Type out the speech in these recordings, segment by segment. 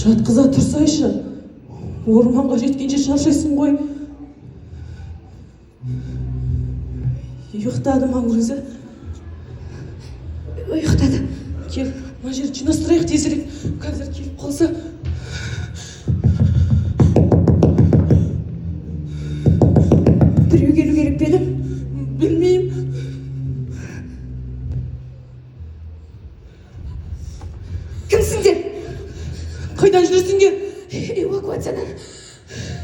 Жатқыза тұрсайшы. Орманға жеткенше шаршайсың ғой. Ұйықтады ма өзі? Ұйықтады. Кел, мына жерді жинастырайық тезірек. Қазір келіп қалса. Біреу келу керек пе еді? Білмеймін. Кімсіңдер? Қайдан жүрсіңдер? Эвакуациядан.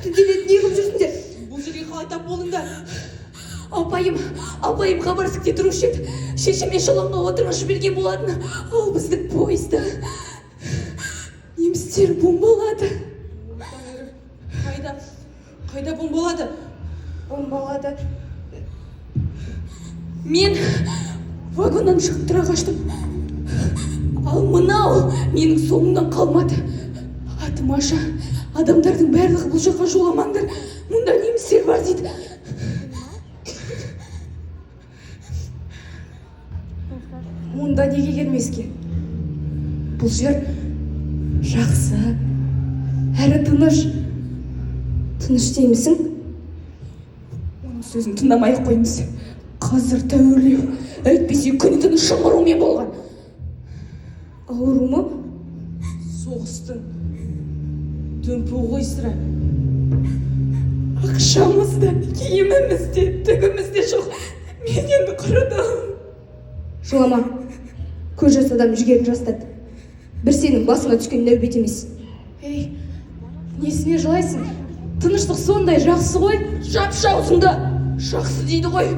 Түнделетіп не қылып жүрсіңдер? Бұл жерге қалай тап болдыңдар? Апайым Хабаровскте тұрушы еді. Шешем эшелонға отырғызып жіберген болатын. Ал біздің пойызды немістер бомбалады. Қайда? Қайда бомбалады? Бомбалады. Мен вагоннан шығып тұра қаштым. Ал мынау менің соңымнан қалмады. Аты Маша. Адамдардың барлығы бұл жаққа жоламаңдар. Мұнда немістер бар дейді. Мұнда неге келмеске? Бұл жер жақсы, әрі тыныш. Тыныш деймісің? Оның сөзін тыңдамай ақ қойыңыз. Қазір тәуірлеу, әйтпесе күні түні шыңғырумен болған. Ауру ма? Соғыстың дүмпуі ғой сірә. Ақшамыз да, киіміміз де, түгіміз де жоқ. Мен енді құрыдым. Жылама. Көз жас адам жігерін жастады. Бір сенің басыңа түскен нәубет емес. Ей, несіне жылайсың? Тыныштық сондай жақсы ғой. Жапшы аузыңды. Жақсы дейді ғой.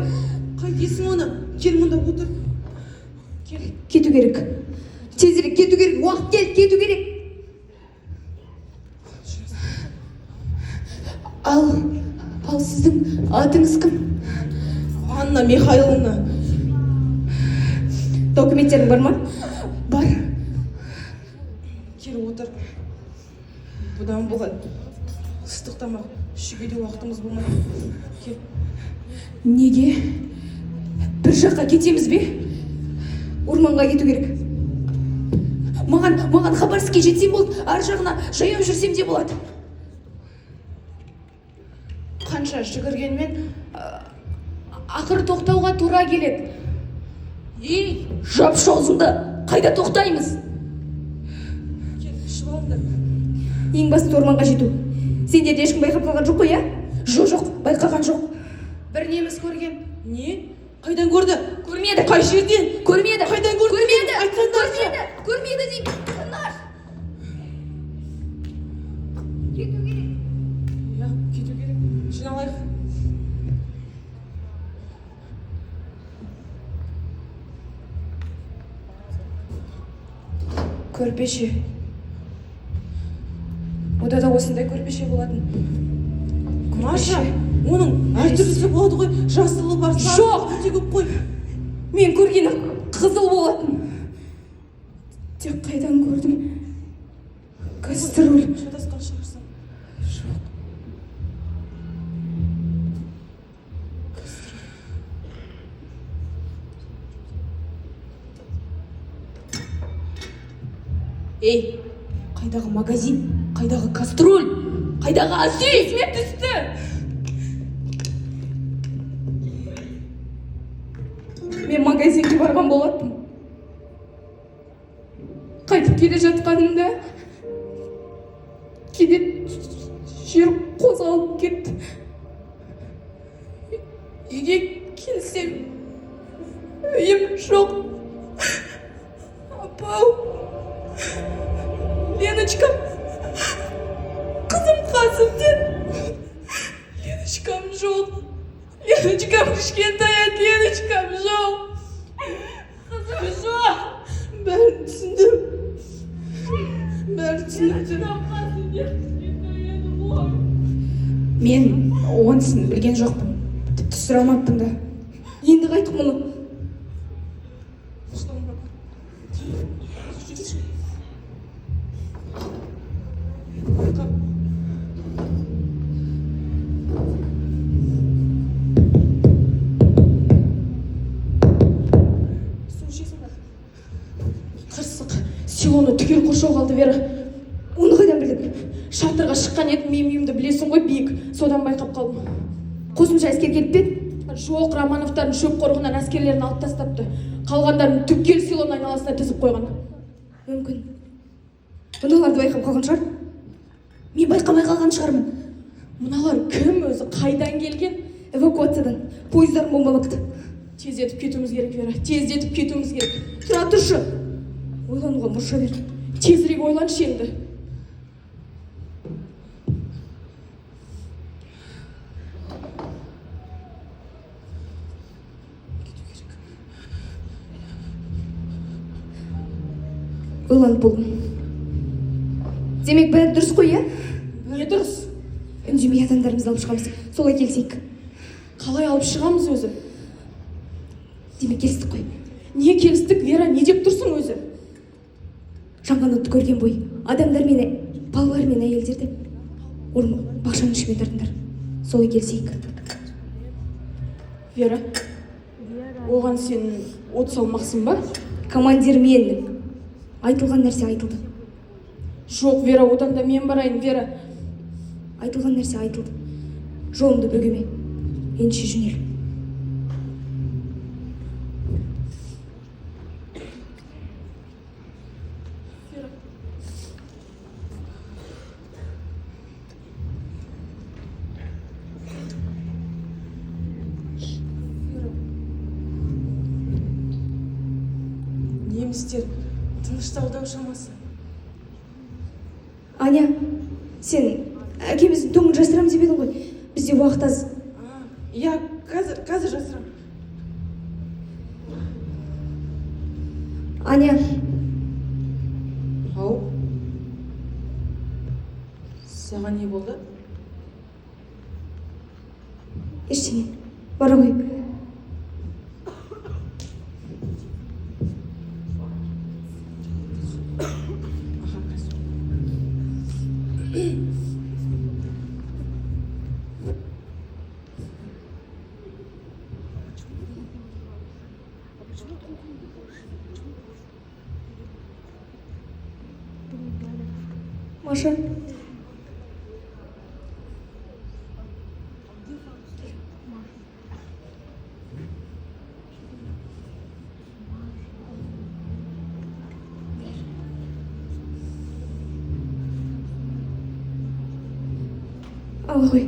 Қайтесің оны? Кел мұнда отыр. Кел. Кету керек. Тезірек кету керек. Уақыт келді, кету керек. Ал сіздің атыңыз кім? Анна Михайловна. Документтерің бар ма? Бар. Кел отыр. Бұдан былай ыстық тамақ ішуге де уақытымыз болмайды. Кел. Неге? Бір жаққа кетеміз бе? Орманға кету керек. Маған Хабаровскке жетсем болды, ар жағына жаяу жүрсем де болады. Қанша жүгіргенмен ақыры тоқтауға тура келеді. Ей, жапшы аузыңды. Қайда тоқтаймыз? Кел, ішіп алыңдар. Ең бастысы орманға жету. Сендерді ешкім байқап қалған жоқ қой, иә? Жоқ, байқаған жоқ. Бір неміс көрген. Не? Қайдан көрді? Көрмеді. Қай жерден? Көрмеді. Қайдан көрді? Көрмеді. Айтсаңдаршы. Көрмеді. Көрмеді деймін. Тыныш. Кету керек. Иә, кету керек. Жиналайық. Көрпеше. Ода да осындай көрпеше болатын. Маша, оның әртүрлісі болады ғой. Жасылы бар, сарысы Жоқ. өте көп қой. Мен көргені қызыл болатын. Тек қайдан көрдім? Кастрюль. Шатасқан шығарсың. Жоқ. Ей, қайдағы магазин, қайдағы кастрюль, қайдағы ас үй? Есіме түсті. Мен магазинге барған болатынмын. Қайтып келе жатқанымда кенет жер қозғалып кетті. Үйге келсем үйім жоқ. Апау, Леночкам, қызым қасымден. Леночкам жоқ. Леночкам кішкентай еді, Леночкам жоқ. Қызым жоқ. Бәрін түсіндім. Бәрін түсіндім. Мен онысын білген жоқпын. Тіпті сұрамаппын да. Енді қайттық мұны. Су ішесің бе? Қырсық. Селоны түгел қоршауға алды, Вера. Оны қайдан керек. Шатырға шыққан едім, менің үйімді білесің ғой, биік. Содан байқап қалдым. Қосымша әскер келіп пе еді? Жоқ, Романовтардың шөп қорығынан әскерлерін алып тастапты. Қалғандарын түгел селоның айналасына тізіп қойған. Мүмкін. Мыналарды байқап қалған шығар. Мен байқамай қалған шығармын. Мыналар кім өзі, қайдан келген? Эвакуациядан. Пойыздарын бомбалапты. Тездетіп кетуіміз керек, Вера. Тездетіп кетуіміз керек. Тұра тұршы. Ойлануға мұрша бер. Тезірек ойланшы енді. Кету керек. Ойланып болдым. Демек, бәрі дұрыс қой, иә? Не дұрыс? Үндемей адамдарымызды алып шығамыз. Солай келісейік. Қалай алып шығамыз өзі? Демек, келістік қой. Не келістік, Вера, не деп тұрсың өзі? Жанған отты көрген бой адамдар мен балалар мен әйелдерді орман бақшаның ішімен тартыңдар. Солай келісейік. Вера, оған сен от салмақсың ба? Командир менмін. Айтылған нәрсе айтылды. Жоқ, Вера, одан да мен барайын, Вера. Айтылған нәрсе айтылды. Жолымды бөгеме. Ендеше жөнел. Вера. Вера. Немістер тынышталды ау шамасы. Аня, сен әкеміздің тоңын жасырамын деп едің ғой. Бізде уақыт аз. А, иә, қазір, қазір жасырамын. Аня, Ау. Саған не болды? Ештеңе. Бара ғой. Аха, қазір. Маша. Ала ғой.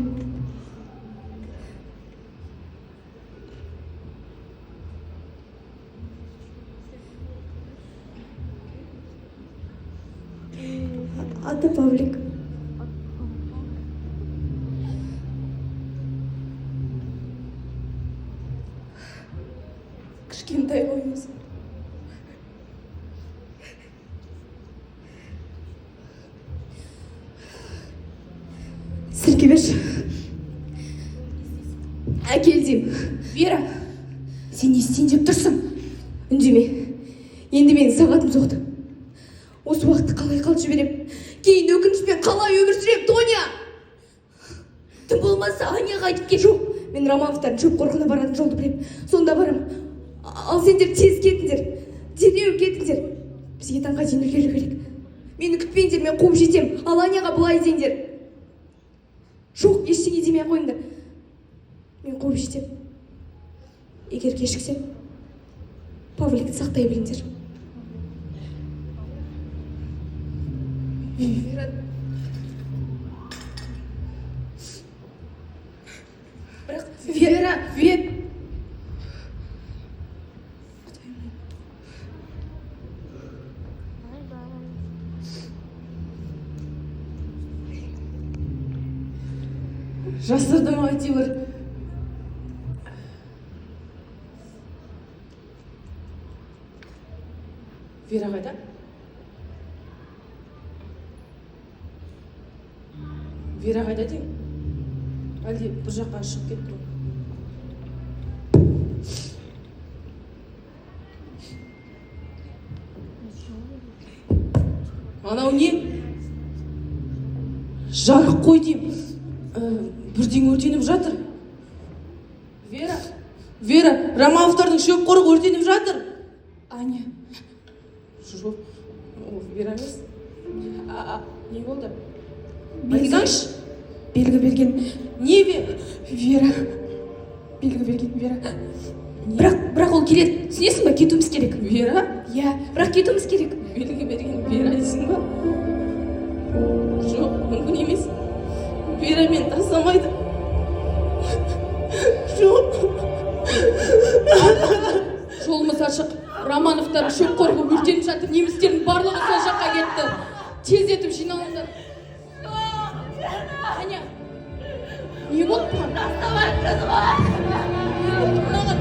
Аты Павлик. Кішкентай ғой өзі. Сірке берші. Әкел деймін. Вера, сен не істейін деп тұрсың? Үндеме. Енді менің сағатым соқты. Осы уақытты қалай қалт жіберем? Кейін өкінішпен қалай өмір сүрем, Тоня? Тым болмаса Аняға айтып кел. Жоқ, мен Романовтардың шөп қорығына баратын жолды білем. Сонда барам. Ал сендер тез кетіңдер. Дереу кетіңдер. Бізге таңға дейін үлгеру керек. Мені күтпеңдер, мен қуып жетем. Ал Аняға былай деңдер. Жоқ, ештеңе демей ақ қойыңдар. Мен қуып жетем. Егер кешіксем, Павликті сақтай біліңдер. Вера. Бірақ Вера, Вера. Құдайым. Жасырдым ау әйтеуір. Вера қайда? Вера қайда деймін? Әлде бір жаққа шығып кетті ме? Анау не? Жарық қой деймін. Бірдеңе өртеніп жатыр. Вера, Вера, Романовтардың шөп қорығы өртеніп жатыр. Аня. Жоқ, ол Вера емес. Не болды? Айтсаңшы. Белгі берген. Не бе? Вера. Белгі берген Вера. Бірақ ол келеді. Түсінесің ба? Кетуіміз керек. Вера? Иә, бірақ кетуіміз керек. Белгі берген Вера дейсің ба? Жоқ, мүмкін емес. Вера мені тастамайды. Жоқ. Жолымыз ашық. Романовтардың шөп қорығы өртеніп жатыр. Немістердің барлығы сол жаққа кетті. Тездетіп жиналыңдар. Аня, не болды бұған? Не болды мынаған?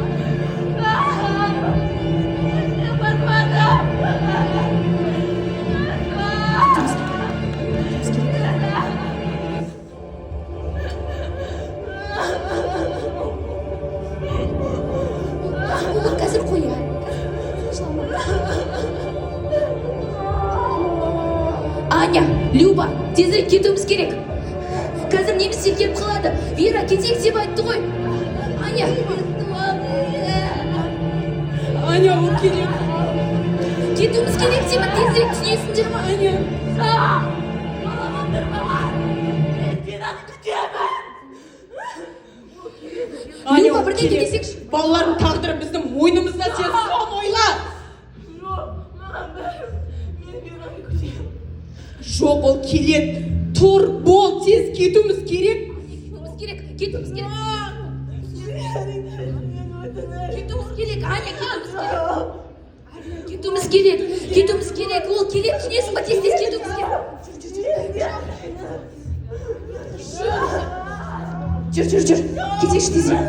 Кетуіміз керек. Олар қазір қояр. Жылама. Аня, Люба, тезірек кетуіміз керек. Қазір немістер келіп қалады. Вера, кетейік деп айтты ғой. Аня. Аня, ол келеді. Кетуіміз керек деймін, тезірек, түсінесіңдер ма? Аня. Мен Вераны күтемін. Аня, Люба, ол бірдеңе келеді. десеңші. Балалардың тағдыры біздің мойнымызда, сен соны ойла. Жоқ, маған бәрібір. Мен Вераны күтемін. Жоқ, ол келеді. Тұр, бол, тез кетуіміз керек. Кетуіміз керек, кетуіміз керек. Кетуіміз керек, Аня, кетуіміз керек. Кетуіміз керек, кетуіміз керек. Ол келеді, түсінесің ба? Тез, тез кетуіміз керек. Жүр, жүр, жүр. Кетейікші тезірек.